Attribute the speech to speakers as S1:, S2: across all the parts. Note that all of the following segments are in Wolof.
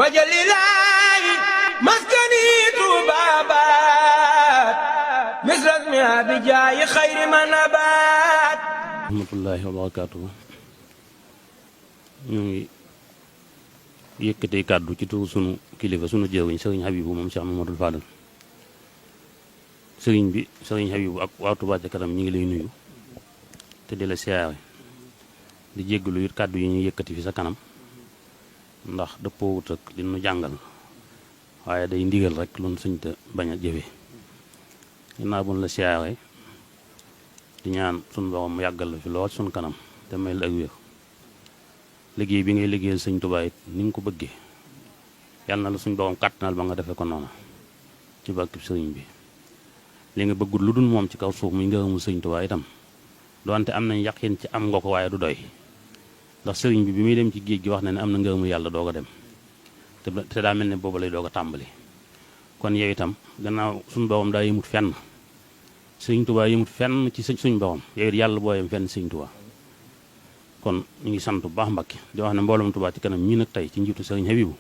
S1: wajalilaayi maskani tuubaabaat misras mi abijaayi xayri manabaat
S2: rahmatullahi wa barakaatuhu. ñu ngi yëkkatee kàddu ci turu sunu kilifa sunu jëwriñ sëriñ Habibu moom Cheikh Mamadou Fadal. sëriñ bi sëriñ Habibu ak waa Touba ca kanam ñi ngi lay nuyu te di la siyaare di jéggalu it kàddu yi ñu yëkkati fi sa kanam ndax dëppoowut ak li nu jàngal waaye day ndigal rek lu nu suñ te bañ a jëfe ginnaaw bu nu la siyaare di ñaan sunu borom mu yàggal la fi lool sunu kanam te may la ak wér liggéey bi ngay liggéeyal sëñ Tuubaa it ni nga ko bëggee yàlla na la suñ borom kàttanal ba nga defee ko noonu ci barkeb sëriñ bi li nga bëggul lu dul moom ci kaw suuf muy ngërëmul sëñ Tuubaa itam doonte am nañ yaqin ci am nga ko waaye du doy ndax sëriñ bi muy dem ci géej gi wax na ne am na ngërëmul yàlla doog a dem te daa mel ne boobu lay doog a tàmbali kon yow itam gannaaw suñ borom daa yëmut fenn sëñ Tuubaa yëmut fenn ci suñ borom yow it yàlla boo yem fenn sëñ Tuubaa kon ñu ngi sant bu baax Mbàkke di wax ne mbooloom Touba ci kanam ñii nag tey ci njiitu sëriñ Habibu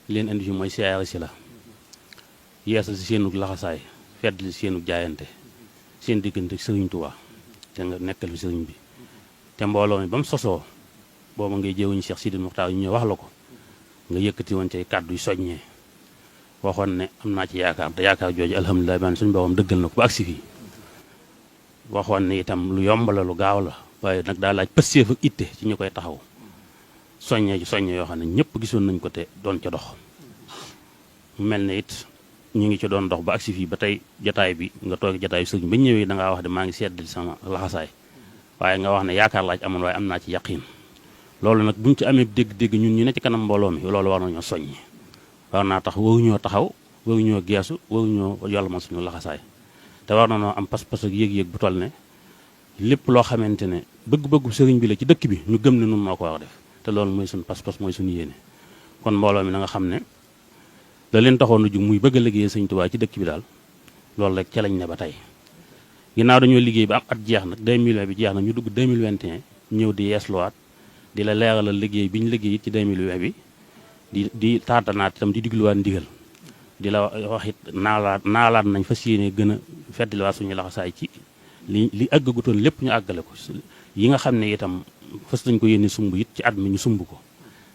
S2: leen indi fi mooy siyaare si la yeesal si seenug laxasaay feddli seenug jaayante seen diggante sëriñ Touba te nga nekkal fi sëriñ bi te mbooloo mi ba mu sosoo booba ngay jëwuñu Cheikh Sidil Muxtaar ñu ñëw wax la ko nga yëkkati woon cay kàddu yu soññee waxoon ne am naa ci yaakaar te yaakaar jooju alhamdulilah baan suñu borom dëggal na ko ba agsi fii waxoon ne itam lu yomb la lu gaaw la waaye nag daa laaj pëstéef ak itte ci ñu koy taxaw soññee ci soññee yoo xam ne ñëpp gisoon nañ ko te doon ca dox mu mel ne it ñu ngi ci doon dox ba agsi fii ba tey jataay bi nga toog jataay bi sëriñ ba ñëwee da ngaa wax de maa ngi seddali sama laxasaay waaye nga wax ne yaakaar laaj amoon waaye am naa ci yaqiin loolu nag buñ ci amee dégg-dégg ñun ñu ne ci kanam mbooloo mi loolu war nañoo soññi war naa tax waruñoo taxaw waruñoo geesu waruñoo yàlla ma suñu laxasaay te war nañoo am pas-pas ak yéeg-yéeg bu toll ne lépp loo xamante ne bëgg-bëggu sëriñ bi la ci dëkk bi ñu gëm ne nun moo ko war a def te loolu mooy suñu pas-pas mooy suñu yéene kon mbooloo mi na nga xam ne la leen taxoon a jug muy bëgg a liggéey sëñ Tuubaa ci dëkk bi daal loolu rek ca lañ ne ba tey ginnaaw dañoo liggéey ba am at jeex nag 2020 bi jeex na ñu dugg 2021 ñëw di yeesluwaat di la leeralal liggéey bi ñu liggéey it ci 2020 bi di taatanaat itam di digluwaat ndigal di la wax it naalaat nañ fas yéene gën a feddliwaat suñu laxasaay ci li àggagutoon lépp ñu àggale ko yi nga xam ne itam fas nañ ko yéene sumb it ci at mi ñu sumb ko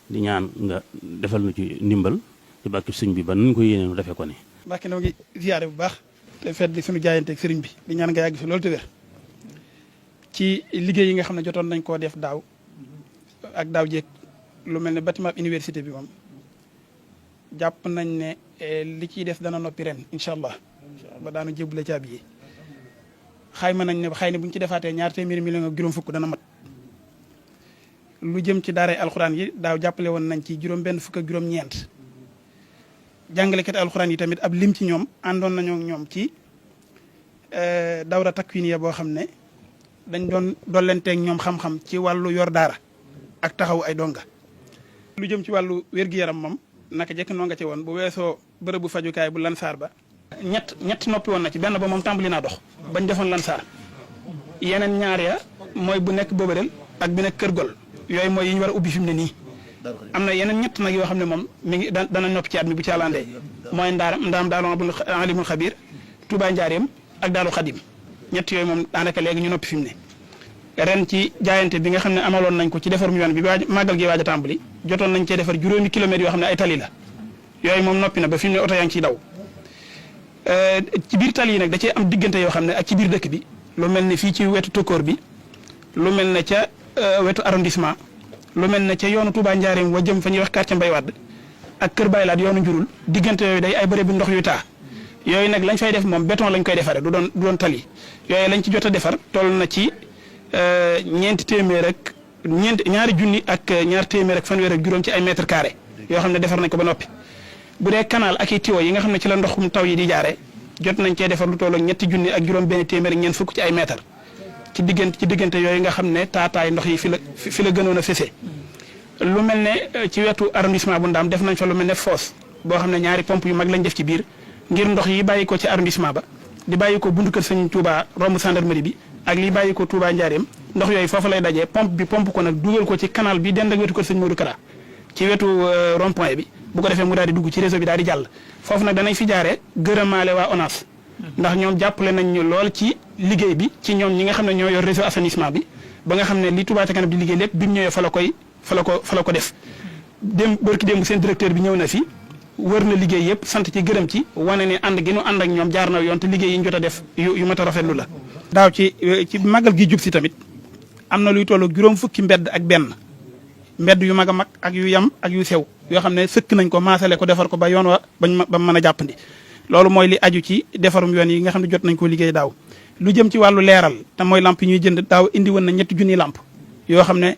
S2: di ñaan nga defal nu ci ndimbal ci bàkki sëñ bi ba nuñ ko yéene nu defee ko ni
S3: Mbàkke noo ngi ziyaare bu baax te fet di suñu jaayanteeg sëriñ bi di ñaan nga yàgg fi loolu te wér ci liggéey yi nga xam ne jotoon nañ koo def daaw ak daaw jéeg lu mel ne bâtiment université bi moom jàpp nañ ne li ciy def dana noppi ren incha allah ba daanu jébbale caabi yi xayma nañ ne xëy na bu ñu ci defaatee ñaar téeméeri million ak juróom fukk dana mat lu jëm ci daaray alxuraan yi daaw jàppale woon nañ ci juróom benn fukk ak juróom ñeent jàngalekat alxuraan yi tamit ab lim ci ñoom àndoon nañoo ak ñoom ci dawra takwiniya boo xam ne dañ doon dollenteeg ñoom xam-xam ci wàllu yor daara ak taxaw ay donga lu jëm ci wàllu wér-gi-yaram moom naka jekk noo nga ci woon bu weesoo bërëbu fajukaay bu Lansar ba ñett noppi woon na ci benn ba moom tàmbali naa dox bañ defoon Lansar yeneen ñaar ya mooy bu nekk Bobareel ak bi nekk Kër Gol yooyu mooy yi ñu war a ubbi fi mu ne nii am na yeneen ñett nag yoo xam ne moom mi ngi dana noppi ci at mi bu ci àllandee mooy ndaam daalu alimul xabiir Touba Njaareem ak daalu Xadim ñett yooyu moom daanaka léegi ñu noppi fi mu ne ren ci jaayante bi nga xam ne amaloon nañ ko ci defarum yoon bi màggal gi waaj a tàmbali jotoon nañ cee defar juróomi kilomètres yoo xam ne ay tali la yooyu moom noppi na ba fi mu ne oto yaa ngi ciy daw ci biir tali yi nag da cee am diggante yoo xam ne ak ci biir dëkk bi lu mel ne fii ci wetu tokkoor bi lu mel ne ca wetu arrondissement lu mel ne ca yoonu Touba Njaareem wa jëm fa ñuy wax quartier Mbay Wadd ak Kër Baylaat yoonu njurul diggante yooyu day ay bërëb bu ndox yu taa yooyu nag lañ fay def moom béton lañ koy defaree du doon tali yooyu lañ ci jot a defar toll na ci ñaari junni ak ñaar téeméer ak fanweer ak juróom ci ay mètre carré yoo xam ne defar nañ ko ba noppi bu dee canal ak i tuyau yi nga xam ne ci la ndoxum taw yi di jaare jot nañ cee defar lu toll ak ñetti junni ak juróom benn téeméer ak ñeent fukk ci ay mètre ci diggante yooyu nga xam ne taataay ndox yi fi la gënoon a fese lu mel ne ci wetu arrondissement bu Ndaam def nañ fa lu mel ne fosse boo xam ne ñaari pompe yu mag lañ def ci biir ngir ndox yi bàyyi ko ci arrondissement ba di bàyyi ko buntu kër Sëñ Touba romb gendarmerie bi ak li bàyyi ko Touba Njaareem ndox yooyu foofu lay dajee pompe ko nag dugal ko ci canal bi dend ak wetu kër Sëñ Modou Kara ci wetu rond point bi bu ko defee mu daal di dugg ci réseau bi daal di jàll foofu nag danañ fi jaaree gërëmaale waa ONAS ndax ñoom jàppale nañ ñu lool ci liggéey bi ci ñoom ñi nga xam ne ñoo yor réseau assainissement bi ba nga xam ne li Touba ca kanam di liggéey lépp bi mu ñëwee fa la ko def bërki démb seen directeur bi ñëw na fi wër na liggéey yëpp sant ci gërëm ci wane ne ànd gi nu ànd ak ñoom jaar na yoon te liggéey yi ñu jot a def yu mat a rafetlu la. daaw ci màggal gi jub si tamit am na luy tollu juróom fukki mbedd ak benn mbedd yu mag a mag ak yu yam ak yu sew yoo xam ne sëkk nañ ko maasale ko defar ko ba yoon wa ba mën a jàppandi loolu mooy li aju ci defarum yoon yi nga xam ne jot nañ ko liggéey daaw. lu jëm ci wàllu leeral te mooy lamp yi ñuy jënd daaw indi woon na 3 junni lamp yoo xam ne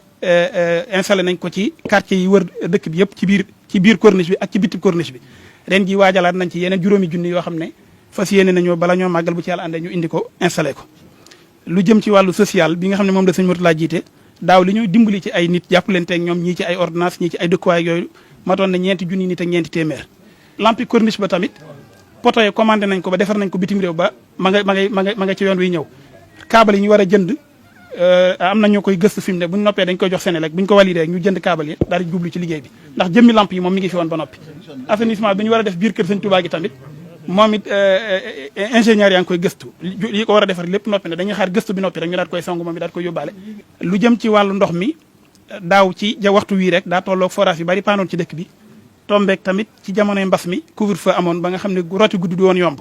S3: installé nañ ko ci quartier yi wër dëkk bi yëpp ci biir corniche bi ak ci bitib corniche bi ren ji waajalaat nañ ci yeneen 5 junni yoo xam ne fas yéene nañoo bala ñoo màggal bu ci yàlla àndee ñu indi ko installé ko. lu jëm ci wàllu social bi nga xam ne moom la sëñ Mourtala jiite daaw li ñuy dimbali ci ay nit jàppalanteeg ñoom ñii ci ay ordonnance ñii ci ay dëkkuwaay yooyu matoon na 4 junni nit ak 4 téeméer. lampi corniche ba tamit poto yi commandé nañ ko ba defar nañ ko bitim réew ba ma nga ci yoon wi ñëw câble yi ñu war a jënd am na ñu koy gëstu fi mu ne bu ñu noppee dañ koy jox Senelec bu ñu ko validé rek ñu jënd câble yi daal di jublu ci liggéey bi ndax jëmmi lamp yi moom mi ngi fi woon ba noppi. assainissement bi ñu war a def biir kër sëñ Touba gi tamit moom it ingénieur yaa ngi koy gëstu li ko war a defar lépp noppi ne dañuy xaar gëstu bi noppi rek ñu daal koy song moom it daal koy yóbbaale. lu jëm ci wàllu ndox mi daaw ci waxtu wii rek daa tolloog forage yu bari paanoon ci dëkk bi tombeek tamit ci jamonoy mbas mi couvre-feu amoon ba nga xam ne rooti guddi du woon yomb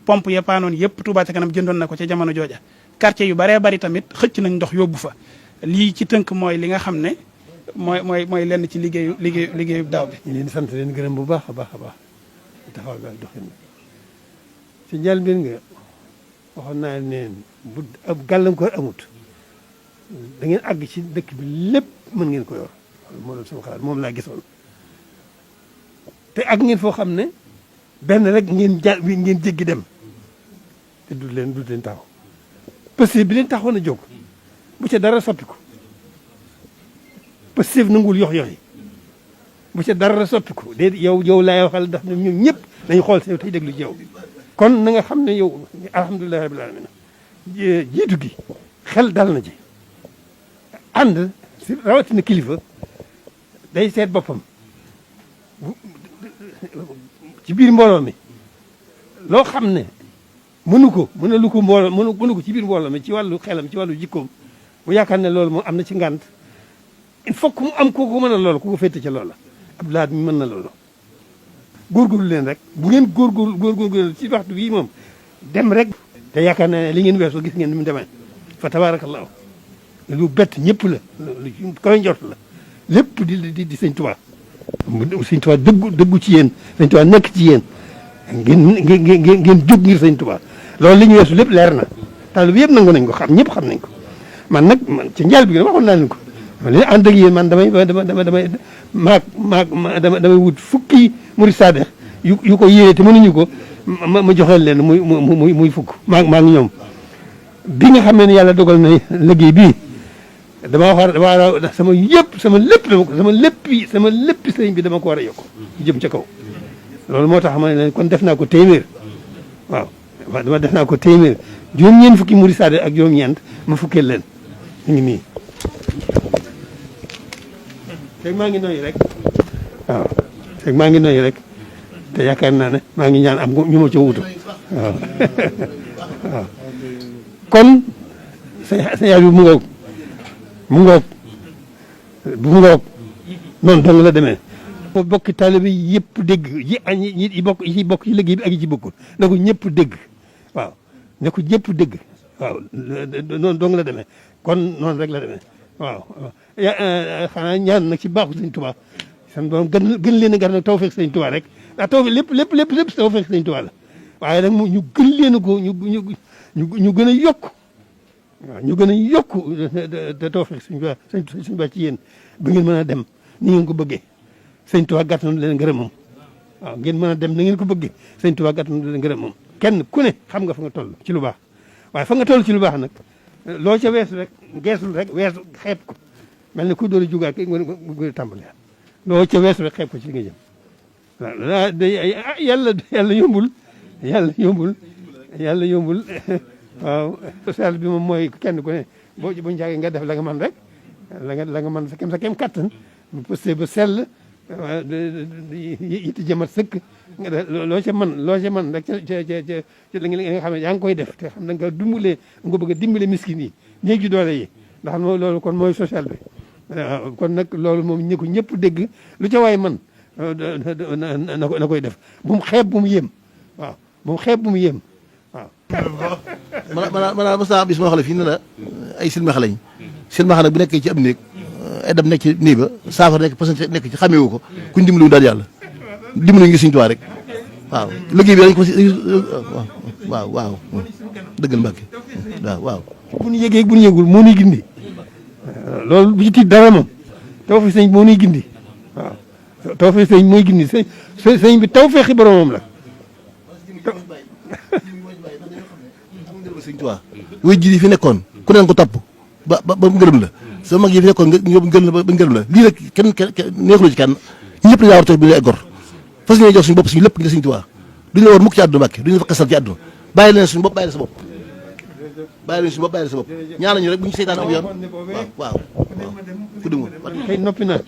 S3: pompe ya paanoon yëpp Touba ca kanam jëndoon na ko ca jamono jooja quartier yu baree bari tamit xëcc nañ ndox yóbbu fa lii ci tënk mooy li nga xam ne mooy lenn ci liggéeyu daaw bi.
S4: ñu leen di sant leen gërëm bu baax a baax taxaw daal doxin ci njëlbéen nga waxoon naa ne bu ab gàllankoor amut da ngeen àgg ci dëkk bi lépp mën ngeen ko yor moo doon sama xalaat moom laa gisoon te ak ngeen foo xam ne benn rek ngeen jéggi dem te du leen taxaw parce que bi leen taxoon a jóg bu ca dara soppiku parce que nanguwul yox-yox yi bu ca dara soppiku déedéet yow laay waxal ndax ñoom ñëpp nañu xool si yow tey déglu ci yow kon na nga xam ne yow alhamdulilah rabbil alamin jiitu gi xel dal na ci ànd si rawatina kilifa day seet boppam ci biir mbooloo mi loo xam ne mënu ko ci biir mbooloo mi ci wàllu xelam ci wàllu jikkoom mu yaakaar ne loolu moom am na ci ngànt il faut que mu am kooku mën a loolu ku ko féete ca loola Abdoulaye mi mën na loolu góorgóorlu leen rek bu ngeen góorgóorlu ci waxtu bii moom dem rek te yaakaar naa ne li ngeen weesoo gis ngeen ni mu demee fa tabaarakallaahu lu bett ñëpp la lu koy njort la lépp di sëñ Tuubaa sëñ Tuubaa dëggu ci yéen sëñ Tuubaa nekk ci yéen ngeen jóg ngir sëñ Tuubaa loolu li ñu weesu lépp leer na taalibe bi yëpp nangu nañ ko ñëpp xam nañ ko man nag ci njaal bi waxoon naa leen ko li ànd ak yéen man damay wut fukki murid sadex yu ko yéene te mënuñu ko ma joxeel leen muy fukk maa ngi ñoom bi nga xam ne yàlla dogal na liggéey bii dama wax sama lépp sëriñ bi dama ko war a yokk jëm ca kaw loolu moo tax ma ne kon def naa ko téeméer waaw def naa ko téeméer juróom-ñeent fukki murid sadex ak juróom-ñeent ma fukkeel leen ñu ngi nii fekk maa ngi noyyi rek waaw fekk maa ngi noyyi rek te yaakaar naa ne maa ngi ñaan am ñu ma ca wutu waaw waaw kon sa yaay bi mu ngoog noonu dong la demee ko bokki taalibe yi yëpp dégg yi bokk ci liggéey bi ak yi ci bokkul na ko ñëpp dégg waaw na ko ñëpp dégg waaw noonu dong la demee kon noonu rek la demee waaw xanaa ñaan nag ci baaxu sëñ Tuubaa san borom gën leen a gar nag tawfeex sëñ Tuubaa rek ndax tawfeex lépp tawfeex sëñ Tuubaa la waaye nag ñu gën leen ko ñu gën a yokk waaw ñu gën a yokk te tawfeex sëñ Tuubaa ci yéen ba ngeen mën a dem ni ngeen ko bëggee sëñ Tuubaa gàtt na leen ngërëmam waaw ngeen mën a dem ni ngeen ko bëggee sëñ Tuubaa gàtt na leen ngërëmam kenn ku ne xam nga fa nga toll ci lu baax waaye fa nga toll ci lu baax nag loo ca weesu rek geesul rek weesu xeeb ko mel ne ku door a jugaat ki nga tàmbali loo ca weesu rek xeeb ko ci li nga jëm waaw yàlla yombul waaw social bi moom mooy kenn ku ne buñu jàggee nga def la nga man rek la nga man sa kem kattan bu posté ba sell yitte jëmat sëkk loo ca man rek ca la nga xam ne yaa ngi koy def te xam na nga dimbalee nga bëgg a dimbale miskin yi néeg ju doole yi ndax loolu kon mooy social bi waaw kon nag loolu moom ñi ko ñëpp dégg lu ca waay man na koy def bu mu xeeb bu mu yéem waaw bu mu xeeb bu mu yéem waaw
S5: maanaam mos naa bis moo xam ne fii ne la ay silmaxa lañ silmaxa nag bu nekkee ci am néeg ay dem nekk ci néeg ba saafara nekk parce que nekk ci xameewu ko kuñ dimbali wu daal yàlla dimbali ngi Sëñ Tuubaa rek waaw liggéey bi dañ ko waaw dëggal Mbàkke waaw
S4: bu ñu yëgee bu ñu yëgul moo nuy gindi loolu bu ci tiit dara moom taw fi sëñ moo nuy gindi waaw taw fi sëñ mooy gindi sëñ bi taw feexi boromam la
S5: Sëñ Tuubaa way ji yi fi nekkoon ku neen ko topp ba mu gërëm la sa mag yi fi nekkoon nga gërëm la ba gërëm la lii rek kenn neexuloo ci kenn ñëpp la war a toog bi ñu ay gor fas ñuy jox suñu bopp suñu lépp ngi Sëñ Tuubaa duñu la war mukk ci àdduna Mbàkke duñu la fa kasal ci àdduna bàyyi leen suñu bopp bàyyi la sa bopp ñaan nañu rek bu ñu seytaan am yoon waaw ku demul
S4: kay noppi naa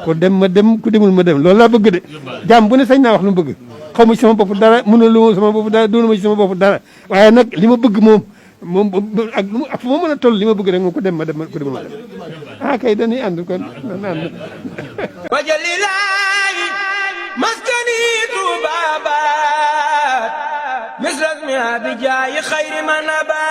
S4: ko dem ma dem ku demul ma dem loolu laa bëgg de jàmm bu ne sañ naa wax lu mu bëgg xaw ma ci sama bopp dara mënulu ma sama bopp dara doonu ma ci sama bopp dara waaye nag li ma bëgg moom ak fu ma mën a toll li ma bëgg rek moom ku dem ma dem ku demul ma dem kay dañuy ànd kon dañuy ànd
S1: wajalilaayi maskani tuubaabaat misras mi abijaayi xayri man abaat